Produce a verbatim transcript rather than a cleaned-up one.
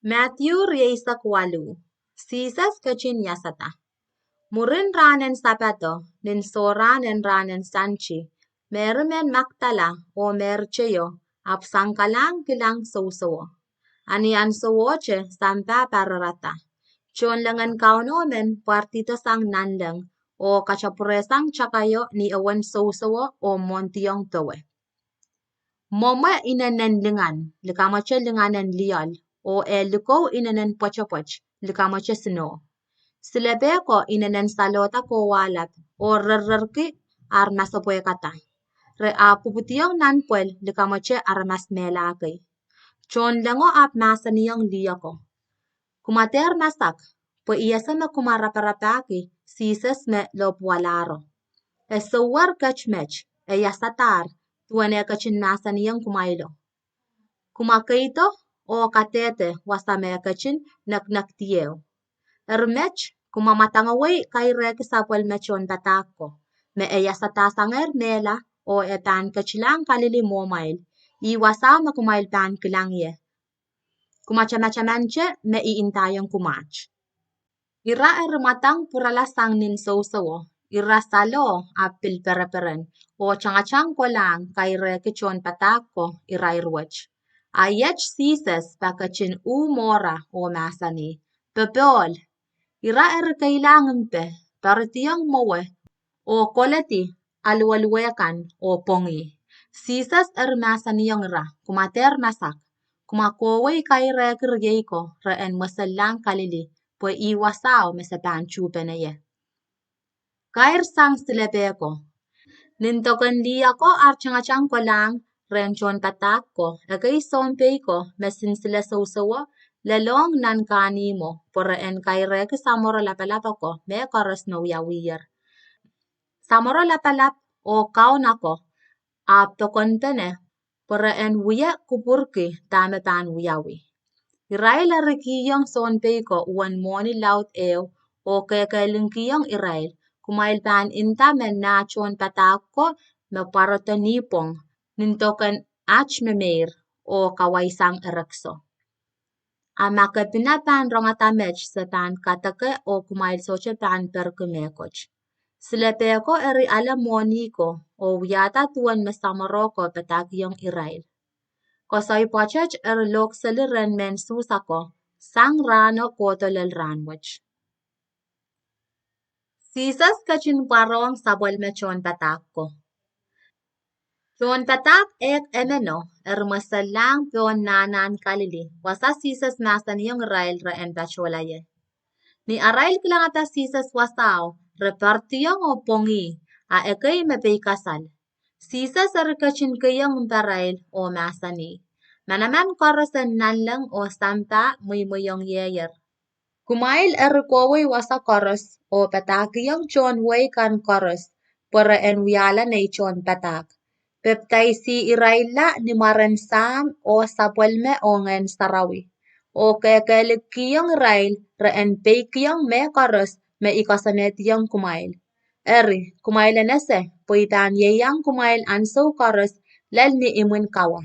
Madiu rieisek waluh. Sises ketin iasada. Mwurin rahnen Sapado, nin sohrahn en rahnen Sante, Meri mehn Magdala oh Meri teio ahpw sangkalahng kilang sousowo. A ni ahnsowohte sampah pararada, tohnleng en Kauno men pwardido sang nanleng oh katapwurehsang takaio ni ewen sousowo oh mwohndiong powe. Mwomwe inenen lingan, likamwete lingan en lioal, oh eh likou inenen pwetepwet, likamwete sinoh. Silepe ko inenen salohda kowahlap, oh rerrerki ar masepwehkada. Re ahpw pwupwidiong nan pwel likamwete aramas mehla kei. Tohnlengo ahpw mahsanihong lih ako, Kumwa dehr masak, pwe I ese me kumwa raparapahki Sises me Lohpwuwalahro. E souwer ket met, e iasadahr, duwen eh ketin mahsanihong kumwailo. Kumwa keido oh kadehde wasa me e ketin neknekdieu. Eri met, kumwa mwadangowei kairehki sapwellime tohnpadahk ko, me e iasadahsangehr mehla, oh e pahn ketilahng Kalili mwohmwail, ih wasao me kumwail pahn kilang ie. Kumwa tamataman te me I ndaiong kumwaht. Ira eri mwadang pwurala sang nin sousowo, ira saloh ahpw pil pereperen, oh tangatang kolahng kairehki tohnpadahk ko irair wet. A iet Sises pa ketin uh moura oh mahsanih, Popohl! Ira eri keilahng mpe, poaridiong mwowe, oh koledi aluweluwe kan oh pwongih. Sises eri mahsanihong ira, Kumwa dehr masak, kumwa kohwei kairehki riei ko re en mwesellahng Kalili, pwe ih wasao me se pahn tuhpene ie. Kair sang silepe ko. Nin dok en lih ako ar tangatang kolahng rehn tohnpadahk ko, ekei sounpei ko me sinsile sousowo lelohng nan kahnihmwo pwe re en kairehki samworo lapalap ako mehkoaros me wiawiher. Samworo lapalap oh kaun ako ahpw pokonpene pwe re en wie kupwurki dahme pahn wiawi. Irail eri kihong sounpei ko uwen mwohni laud ehu oh kehkehlingkihong irail, Kumwail pahn nda me nah tohnpadahk ko me pwarodo nipwong, nin dok en at memeir, oh kawaisang erekiso. A ma kepina pahn rongada met, se pahn kadeke oh kumwail sohte pahn perki mehkot. Silepe ko eri ale mwohni ko oh wiahda duwen me samworo ko padahkihong irail. Koasoi pwoatet eri lohkseli rehn mehn Suhs ako sang rahno kohdo lel rahnwet. Sises ketin pwarohng sapwellime tohnpadahk ko. Tohnpadahk ehk emeno eri mwesellahng pohn nahnahn Kalili, wasa Sises mahsanihong irail re en patohla ie. Ni arail kilangada Sises wasao, re poaridiong oh pwongih, a ekei me peikasal. Sises eri ketin keiong mparail oh mahsanih, Manaman koaros en nanleng oh sampah mweimweiong ie. Kumwail eri kohwei wasa koaros oh padahkihong tohn wehi kan koaros pwe re en wiahla nei tohnpadahk. Pepdaisi irailla ni mwaren Sahm oh Sapwellime oh Ngehn Sarawi, oh kehkehlikkihong irail re en peikiong mehkoaros me I koasoanehdiong kumwail. Eri, kumwail en ese pwe I pahn ieiang kumwail ahnsou koaros lel ni imwin kawa.